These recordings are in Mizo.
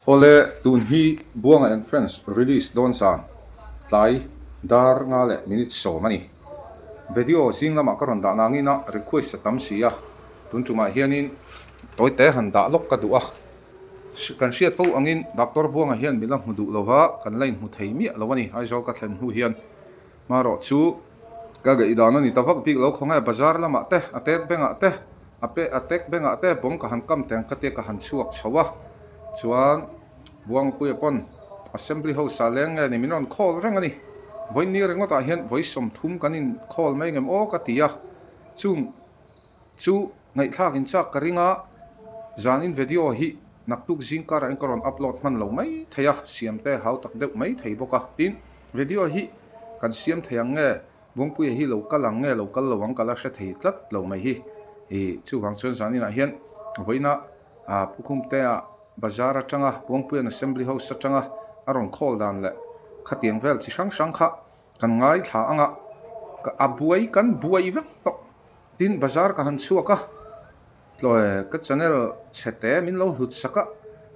Awle, tun hi Buanga and Friends release dawn zan tlai dar nga leh minute sawm a ni. Video zing lamah ka rawn dah nangin a request a tam si a, tun tumah hianin tawite han dah lawk ka duh a. Kan hriat fo angin Doctor Buanga hian min la hmu duh lo va, kan la inhmu thei miah lo a ni Aizawl ka thlen hnu hian. Hmarawh chu ka gaihdan a ni ta vak bik lo, khawnge bazar lamah te, a tet bengah te, A pe a tek bengah te bawng ka han kam teng ka tia ka han chhuak chho a, chuan Buangpuia pawn Assembly House ah leng nge ni min rawn call reng a ni. Vawi ni ringawt ah hian vawi 30 kan in call mai ngem aw ka ti a, chung chu ngaihthlak in chak ka ring a, zan in video hi naktuk zing karah in ka rawn upload hman lo mai thei a, siam te hau tak deuh mai thei bawk a, tin video hi kan siam thei ang nge Buangpuia hi lo kal ang nge lo kal lo ang ka la hre thei tlat lo mai hi. Ih, chuvang chuan zaninah hian vawiina ah Pu Khumtea bazar atanga Buangpuia'n Assembly House atanga a rawn call dan leh khatiang vel chi hrang hrang kha kan ngaithla ang a, ka a buai kan buai vek tawh. Tin, bazar ka han chhuak a, tlawi ka channel chhe te min lo hlut sak a,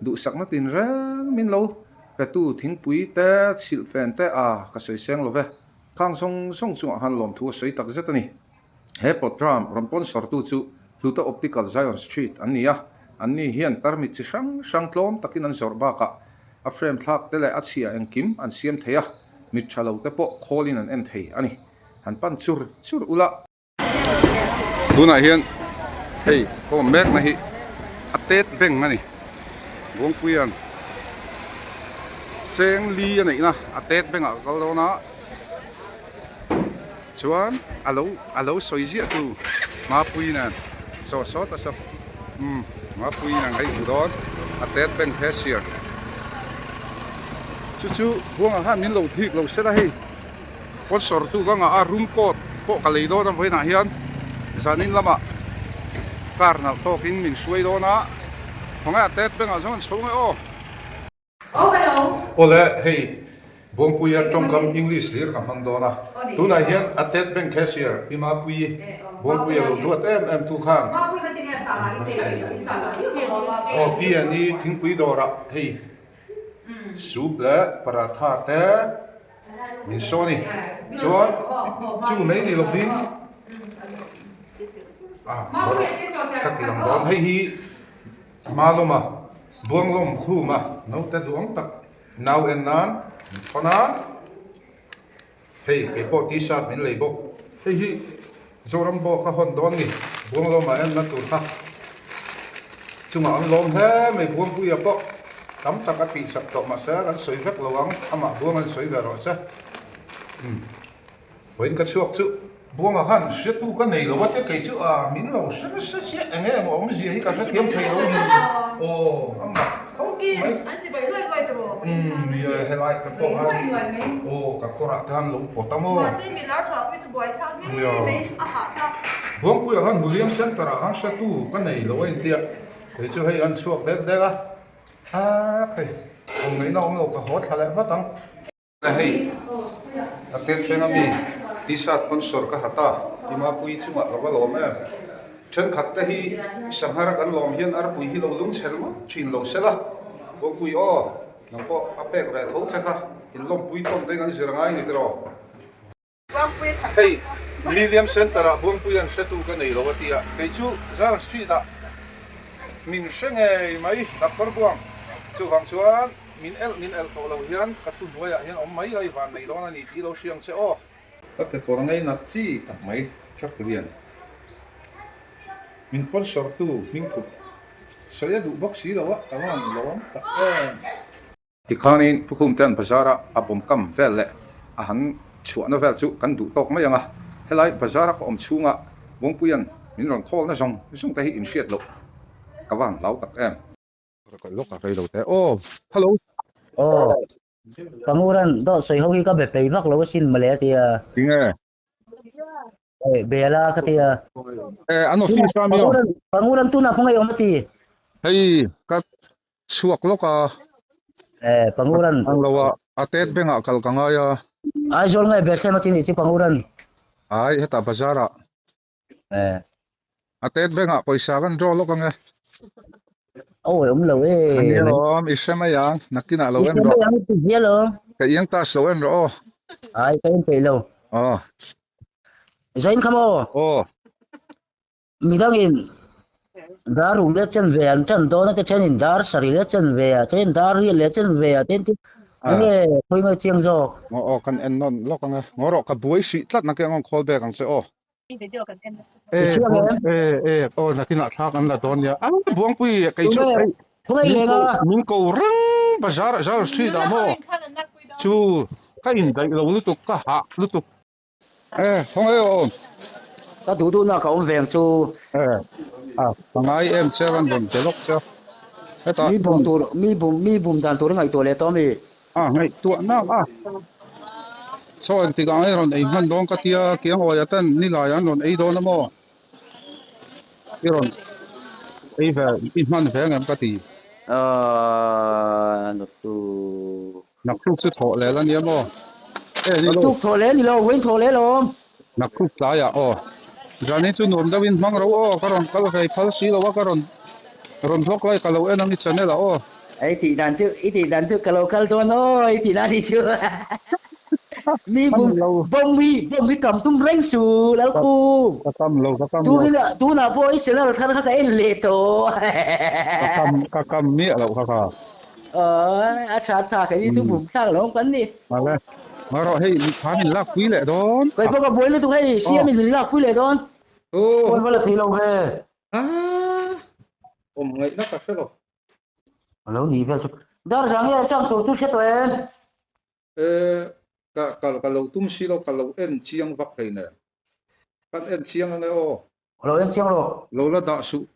duhsakna tinreng min lo petu thingpui te, chhilhfen te a ka sawi seng lo ve. Khang zawng zawng chungah khan lawmthu a sawi tak zet a ni. He program rawn sponsor tu chu Hluta Optical Zion Street an ni a, anni hian tarmit chi hrang hrang tlawm takin an zawrh bakah a frame thlak te leh a chhia engkim an siam thei a, mit tha lo te pawh khawlin an en thei a ni. Han pan chur chur ula. Tunah hian hei kawm mekna hi a tet beng a ni Buangpuia'n cheng li a neihna a tet bengah ka kal dawn a chuan a lo a lo sawi ziah tu Mapuii nen saw sawt a saw umm Mapuii nen ka inhmu dawn a tet beng cashier chu chu Buangah khan min lo thik lo sela hei. Sponsor tu ka ngah a room coat pawh ka lei dawn a vawiinah hian zanin lamah car nalh tawkin min hruai dawn a khawnge a tet bengah zawng an chho nge aw. Awle hei Buangpuia tawngkam English hlir ka hmang dawn a tunah hian a tet bank cashier Pi Mapuii Buangpuia lo duat em em tu khan aw P and E thingpui dawrah hei Soup leh paratha te min saw a ni. Chuan chu mai ni lovin ah ka ti lang dawn. Hei hi Malawma Buanglawm Khuma naute duang tak nau en nan min thawn a. Hei kei pawh t-shirt min lei bawk. Hei hi Zoram bawk a hawn dawn ni. Buanglawmah enna tur kha chungah an lawm hle mai. Buangpuia pawh tam tak a tihsak tawh mahse kan sawi vek lo ang. Amah Buang an sawi ve rawh se. Umm vawiin ka chhuak chu Buangah khan hriattu ka nei lo a te kei chu a min lo hre nasa chiah eng nge emaw awmzia hi ka hrethiam thei lo ni. Aw amah khawp mai. Umm helai ka pawh khan aw ka kawrah te khan lo pawt a maw. Buangpuiah khan Muliam Centre ah khan hretu ka nei lo a intia kei chu hei an chhuak dek dek a ah hei awm ngaihna awm lo ka haw thla leh vat ang. Hei a tet thleng ami t-shirt sponsor ka ha ta i mapui chungah lo va lawm em thenkhat te hi sanghar kan lawm hian arpui hi lo lung chhe ringawt thin lo sela Buangpui aw nang pawh a pek reh tho che kha in lawmpui tawn te kan zir angai ni tiraw. Hei Miliam Centre ah Buangpui an hretu ka nei lo a ti a, kei chu Zion Street ah min hre ngei mai Doctor Buang chuvang chuan min elh min elh tawh lo hian ka thu hnuaiah hian awm mai lai van nei dawn a ni tih lo hriang che aw. Ka kekawr ngei nat chi tak mai truck lian min sponsor tu hming thup sawi a duh bawk si lo a ka van lawm tak em. Tikhanin Pu Khumtea'n bazar-a a bawm kam vel leh a han chhuahna vel chu kan duh tawk mai ang a, helai bazar-a ka awm chhunga Buangpuia'n min rawn call na zawng zawng te hi inhriat loh ka va han hlau tak em. Lawk a rei lo teh aw. Hello. Aw. Panguran dawt sawi ho hi ka be pei vak lo asin mawle a ti a. Tinge? Eh, bela ka ti a. Eh, an office a mi aw. Panguran tunah khawngaih awm a ti. Hei, ka chhuak lawk a. Eh, Panguran. Ang lo a, a tet bengah kal ka ngai a. Aizawl nge Bethlehem a ti nih chu Panguran. Ai, hetah bazar ah. Eh. A tet bengah pawisa kan draw lawk ang e. Awi awm lo e. A nia lawm, i hre mai ang, nakinah lo en rawh. I hre mai ang i ti zial aw. Ka iang tas lo en rawh aw. Ai, ka en peih lo. Aw. Zain kha maw? Aw. Midangin dar ru leh chen ve an ṭan dawn a, te ṭhenin dar sarih leh chen ve a, te dar riat leh chen ve a, te tin enge khawi ngai chiang zawk. Aw aw, kan en nawn lawk ang e. Ngaw rawh, ka buai hrih tlat nakin ang rawn call back ang che aw. I chiang em? E e aw nakinah thlak an la dawn nia. A Buangpui kei chu Thungai leng a. Min ko reng bazar Zar street ah maw chu ka indaih lo lutuk ka hah lutuk. E khawngaih aw. Ka duh duhna ka awm veng chu. E a ka ngai em che rawn rawn che lawk che. Hetah Mi bum tur mi bum mi bum dan tur i ngaihtuah leh tawh ami? A ngaihtuahna a chaw engtik ah nge rawn ei hman dawn ka tia kiang awia ten nilai an rawn ei dawn a maw i rawn ei ve i hman ve angem ka ti. Aaa naktuk. Naktuk chu thawh leh la nia maw? E ni lo. Naktuk thawh leh ni lo, vawiin thawh leh lawm. Naktuk tlaiah aw. Zani chu nuam deuhin hmang ro aw, ka rawn kal ve phal si lo a, ka rawn rawn vlog lai ka lo en ang i channel ah aw. I tih dan chu, i tih dan chu ka lo kal dawn aw, i tih dan hi chu mi bum bawm hi bawm hi kam tum reng su Lalkhum. Ka kam lo, ka kam lo. Tunah tunah pawh i channel thar kha ka en leh tawh. Ka kam ka kam miah loh kha kha. Aw, a tha tha kei ni chu bum thlak lo kan ni. Vale. Ngaw rawh hei mi khan in lak pui leh dawn. Kei pawh ka buai lutuk hei siam in lak pui leh dawn. Phone va la thei lo ve. Awm ngaihna ka hre lo. A lo nih vel chu. Dar zang nge chang tur chu hre tawh em? E, ka ka ka lo tum si lo, ka lo en chiang vak hlei nen. Kan en chiang ange aw. A lo en chiang rawh. Lo la dah suh.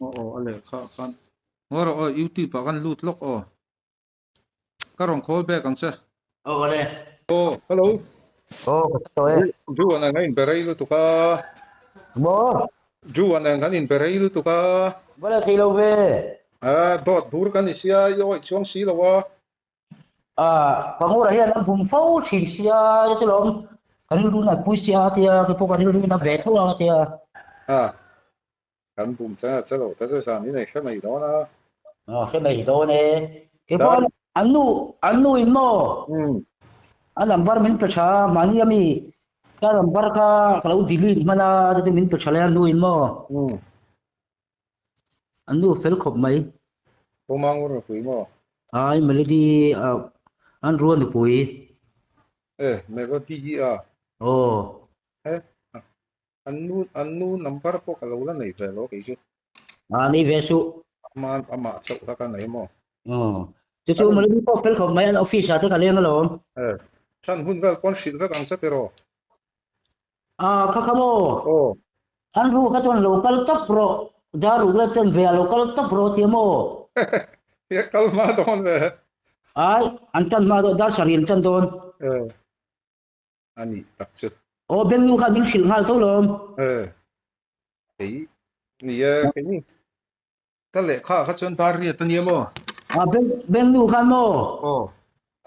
Aw aw a lehkha ah khan. Ngaw rawh aw youtube ah khan lut lawk aw. Ka rawn call back ang che. Aw awle. Aw hello. Aw ka hre tawh e. Juan ang a inbe rei lutuk a. Maw? Juan ang kan inbe rei lutuk a. Va la thei lo ve. A dawt bur kan ni sia i awih chuang si lo a. Ah, Pangura hian a bum fo thin sia chu lawm ka rilru nat pui sia a tia, keipawh ka rilru na ve tho ang a tia. Ah, kan bum chang a che lo ta chu zan in ei hre mai dawn a. Ah, hre mai dawn e. Keipawh an nu, an nu in maw? A number min pe tha, mahni ami ka number kha ka lo delete hman a, chuti min pe tha leh a nu in maw? An nu fel khawp mai. Pu Mangur nupui maw? Ai Melody an rua nupui. E Melody hi a. Aw. He an nu an nu number pawh ka lo la nei ve lo kei chu. A nei ve suh. Ama amah chauh kha ka nei maw? Aw. Chu chu Melody pawh fel khawp mai an office ah te ka leng alawm. E than hun vel pawn hrilh vek ang che tiraw? A kha kha maw? Aw. An ru kha chuan lo kal tawp rawh, dar ruk la chen ve a lo kal tawp rawh tia maw? He kal hma dawn ve. Ai, an tan hma dawn, dar sarih an tan dawn. E, a nih tak chu. Aw, Bengnu khan min hrilh nghal tho lawm. E, kei ni e, kei ni. Ka lehkha kha chuan dar riat a nia maw? A beng bengnu khan maw? Aw.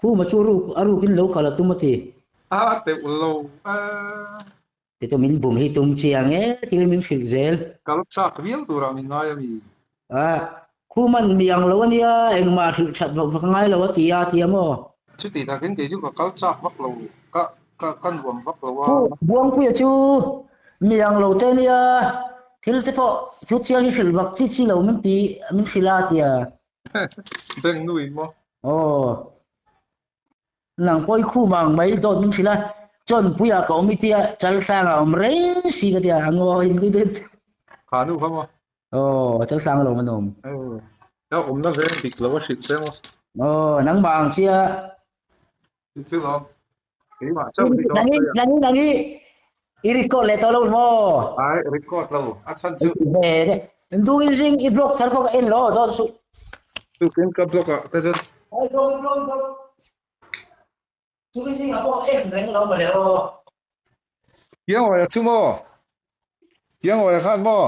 Khuma chu ruk a rukin lo kal a tum a ti. A teuh lo a. Ti chu min bum hi tum chiang e thil min hrilh zel. Kal chak viau turah min ngai a mi? A, Khuman mi ang lo a nia, engmah hrilh that vak vak ngai lo a ti a ti a maw? Chuti takin kei chu ka kal chak vak lo, ka ka ka nuam vak lo a. Khu Buangpuia chu mi ang lo te nia, thil te pawh chu chiang hi hrilh vak chi chi lo min ti min hrilh a ti a. Beng nu in maw? Aw. Nang pawh i khum ang mai dawt min hrilh a, Chawnpuia ka awm i tia, Chaltlang a awm reng si ka tia, a ngawi in dut. Kha nu kha maw? Aw, Chaltlang a lo an awm. Aw, awmna veng dik lo a hrilh che maw? Aw, nangmah ang chia. Chu chu lawm. Keimah chauh hi dawn Nangi, sawi a. nangi, nangi. I record leh tawh lo maw? Ai, record lo. A chhan chu. Ve de. Dukin zing i blog thar pawh ka en lo dawn suh. Tukin ka blog ah te chuan. Ai, blog, blog, blog. Tukin zing ah pawh en reng lo mawle aw. Kiangawia chu maw? Kiangawia khan maw?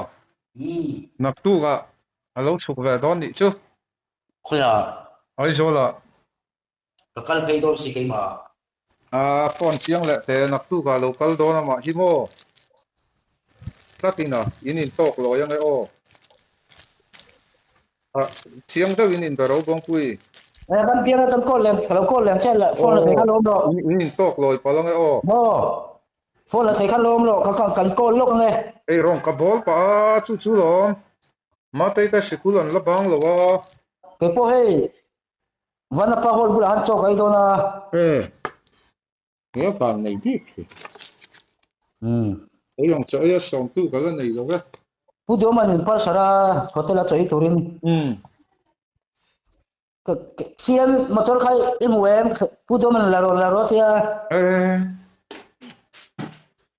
Naktuk ah a lo chhuk ve dawn nih chu. Khawiah? Aizawl ah. Ka kal phei dawn si keimah. A phone chiang leh te naktuk ah lo kal dawn amah hi maw? Tlatin a, in in tawk lawi ange aw. Chiang deuhin in be ro Bawngpui. Eh kan piang a kan call leh ka lo call leh ang che phone la thei kha lawm rawh. In in tawk lawi palh ange aw. Maw phone la thei kha lawm rawh ka kan call lawk ange. Ei rawng ka bawl pah a chu chu lawm. Matei te sikul an la bang lo a. Kei pawh hei Vanapa hall bulah han chaw ka ei dawn a. Eh he van nei bik hi. Umm. Ei ang chaw ei a sawmtu ka la nei lo e. Pu Duhman min parser a hotel a chaw ei turin. Umm. CM motor kha i hmu em? Pu Duhman la rawh la rawh tia. Eh.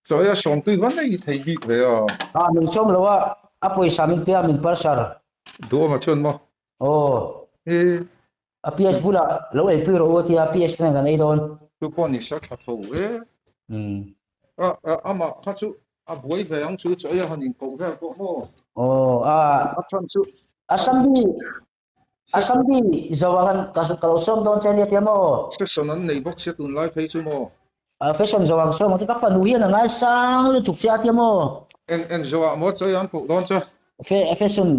Chaw ei a sawmtu va nei thei bik ve a. Ah min sawm lo a a pawisa min pe a min parser. Duhma chuan maw? Aw. Eh. A PS bulah lo eipui rawh u a tia PS nen kan ei dawn. Chu pawh ni sa tha tho e. Umm. A amah kha chu a buai ve ang chu chaw ei a han inkoh vel pawh maw? Aw a. A chhan chu. Assembly Assembly zo ah khan ka lo sawm dawn che ania tia maw? Fashion an nei bawk sia tunlai phei chu maw? Fashion zo ang sawm ang chu ka fanu hian a ngaisang lutuk che a tia maw? Eng eng zo ah maw chawi an koh dawn che? Fashion.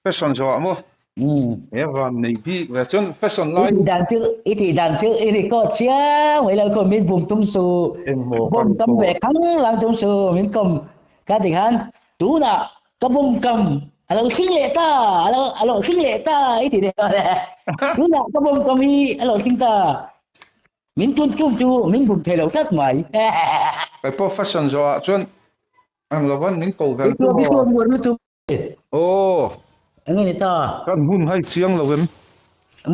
Fashion zo ah maw? Umm. He van nei bik ve chuan fashion lai. I tih dan chu i tih dan chu i record chiang mai lo khaw min bum tum suh. Eng maw ka Bum kam record. ve khang lang tum suh min kawm ka ti khan tunah Ka bum kam a lo thleng leh ta, a lo a lo thleng leh ta i ti deuh le. Tunah ka bum kam hi a lo thleng ta. Min tun tum chu min bum thei lo tlat mai. Kei pawh fashion zawh ah chuan ang lo van min ko vel tu maw. Bitu muar lutuk. Aw. Enge ni ta? Kan hun hai chiang lo em?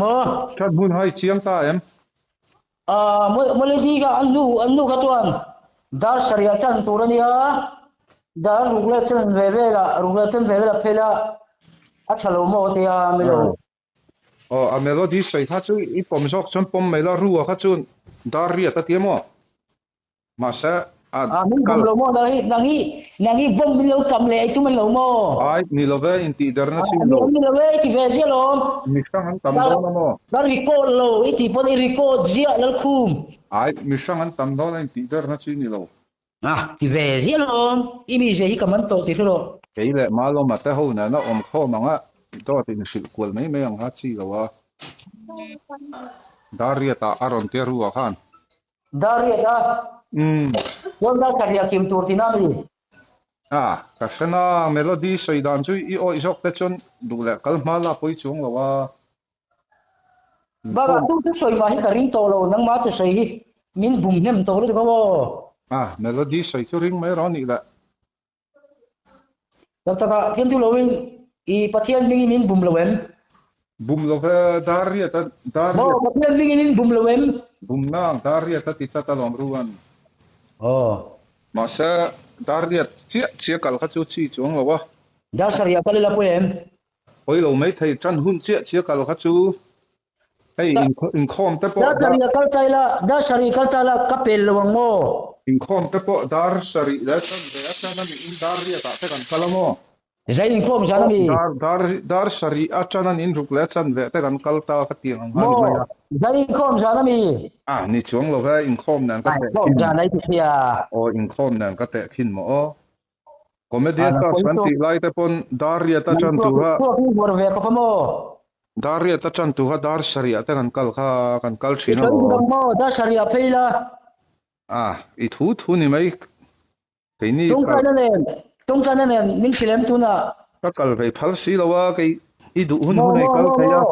Maw? Kan hun hai chiang ta em? Ah, Melody kha an nu, an nu kha chuan dar sarih tan tur a nia, dar ruk leh chen ve velah, ruk leh chen ve velah phei la a tha lo maw tia Melo. Aw, a Melody sawi kha chu i pawm zawk chuan pawm mai la, Rua kha chu dar riat a tia maw? Mahse, a Ah, min kal. bum lo maw? Nang hi, nang hi, nang hi bomb min lo kam leh ei tum an lo maw? Ai, ni lo ve, intih derna Ah, chi ni lo. ni lo ve, i ti ve ziah lawm. Mi hrang an tam Ka, dawn a maw? ka record lo, i tih pawn i record ziah Lalkhum. Ai, mi hrang an tam dawn a, intih derna chi ni lo. Ah, ti ve ziah lawm. I mizia hi ka man tawh ti hre rawh. Kei leh Malawma te ho nena awm khawm ang a, dawt inhrilh kual mai mai ang kha chi lo a. Dariat-ah a rawn tia ru ah khan. Dariat a, chuan dar ka riah kim tur tina mi? A, ka hre na, Melody sawi dan chu i awih zawk te chuan duh leh kal hma la pawi chuang lo a. Bakah tu chu sawi mah hi ka ring tawh lo, nangmah chu sawi hi min bum hnem tawh lutuk a maw? A, Melody sawi chu ring mai rawh a nih leh. Tak taka thiam chu loin i Pathian hmingin min bum lo em? Bum lo ve, dar riat a, dar riat. Maw, Pathian hmingin min bum lo em? Bum nang, dar riat a ti tlat alawm Ruan. Aw. Mahse, dar riat chiah chiah kal kha chu chi chuang lo a. Dar sarih a kal ila pawi em? Pawi lo mai thei, tan hun chiah chiah kal kha chu Hei inkhawm te pawh dar sarih a kal ta ila, dar sarih kal ta ila ka pel lo ang maw? Inkhawm te pawh dar sarih leh tan ve a tan a niin dar riat ah te kan kal a maw? Zai inkhawm zan a mi? Dar dar dar sarih a tan a niin ruk leh chan ve te kan kal ta ka ti ang ang a ni mai a. Zai inkhawm zan a mi? A ni chuang lo ve, inkhawm nen ka teh khin. Inkhawm zan a i ti sia. Aw inkhawm nen ka teh khin maw aw. Comedian class kan tih lai te pawn dar riat a tan tura dar riat a tan tura dar sarih te kan kal kha kan kal thin alawm. A i thu thu ni mai keini kal ka kal ve phal si lo a kei i duh hun hun ei kal thei a.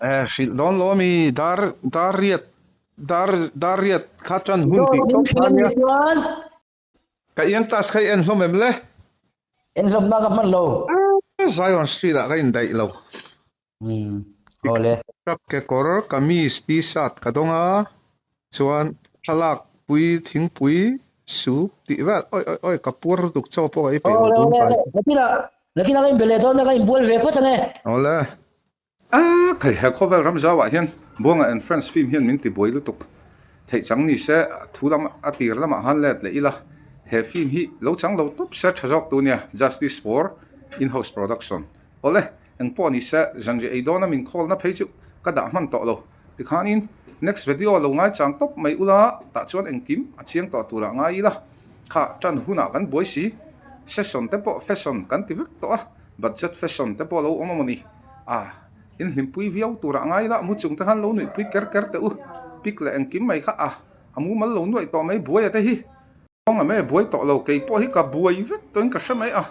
Eh hrilh dawn lo ami dar dar riat dar dar riat kha tan hun tih tawp kha ania. Ka ian class kha i en hlawm em le? En hlawm na ka hman lo. Zion Street ah ka indaih lo. Umm awle. Ka kekawr kamis t-shirt ka dawng a, chuan thlalak pui thingpui soup tih vel awi awi awi ka puar lutuk chaw pawh ka ei peih lo tun pai. Nakinah nakinah ka inbe leh dawn a ka inbual ve phawt ang e. Awle. A khai he khawvel ram zauah hian Buanga and Friends film hian min ti buai lutuk theih chang ni se thu lam a tir lamah han let leh ila he film hi lo chang lo tawp se tha zawk tu nia Justice for In-house Production Awle eng pawh ni se zanriah ei dawna min call na phei chu ka dah hman tawh lo tikhanin next video lo ngai chang tawp mai ula tah chuan engkim a chiang tawh turah ngai ila kha tan hunah kan buai si session te pawh fashion kan ti vek tawh a. Budget fashion te pawh a lo awm a mawni a in hlimpui viau turah ngai ila mu chung te khan lo nuihpui ker ker teh u pic leh engkim mai kha a a mumal lo nuaih tawh mai buaia te hi. Kawng a mai a buai tawh lo kei pawh hi ka buai vek tawhin ka hre mai a.